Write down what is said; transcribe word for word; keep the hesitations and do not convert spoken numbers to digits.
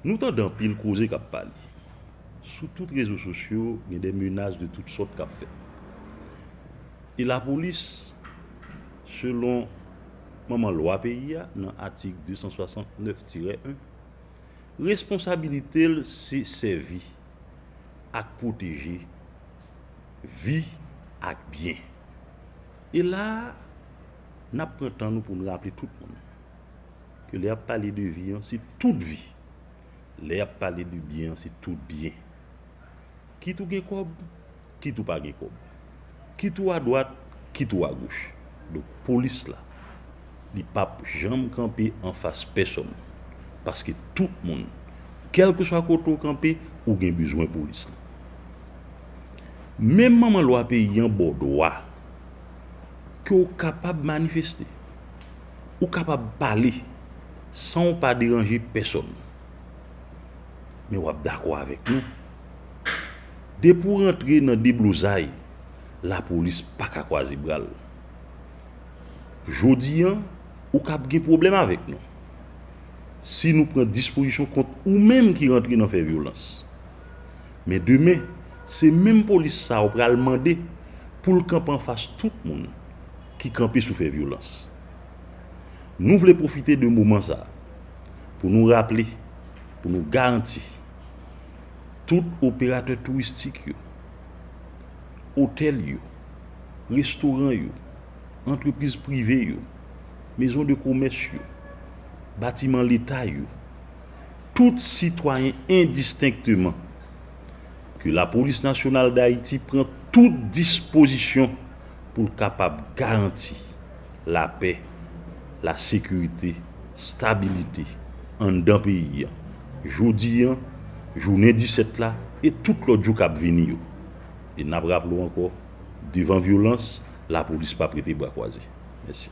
Nou tande anpil koze k ap pale. Sou tout rezo sosyo, gen de menas de tout sòt k ap fèt. E lapolis, selon manman lwa peyi a, nan atik de san swasantnèf tirè en, responsabilite l se sèvi ak pwoteje vi ak byen. E la a, n ap pran tan nou pou n raple tout moun ke lè y ap pale de vi an, se tout vi. Lè y ap pale de byen an, se tout byen. Kit ou gen kòb, kit ou pa gen kòb. Kit ou adwat, kit ou agoch. Donk, polis la, li p ap janm kanpe anfas pèsonn. Paske tout moun, kèlkeswa kote w kanpe, ou gen bezwen polis la. Menm manman lwa peyi an ba w dwa ke w kapab manifeste, ou kapab pale san w pa deranje pèsonn. Men w ap dakò avèk nou. Depi w rantre nan deblozay, lapolis pa ka kwaze bra l. Jodi an, ou kab gen pwoblèm avèk nou si nou pran dispozisyon kont ou menm ki rantre nan fè vyolans. Men demen, se menm polis sa a ou pral mande pou l kanpe anfas tout moun ki kanpe sou fè vyolans. Nou vle pwofite de moman sa a pou nou raple, pou nou garanti tout operatè touristik yo, otèl yo, restoran yo, antrepriz prive yo, mezon de komès yo, batiman leta yo, tout sitwayen endistenkteman, ke Lapolis Nasyonal Dayiti pran tout dispozisyon pou l kapab garanti lapè, lasekirite, stabilite anndan peyi a. Jodi an, jounen disèt la, e tout lòt jou k ap vini yo. E n ap raple w ankò, devan vyolans, lapolis p ap rete bra kwaze. Mèsi.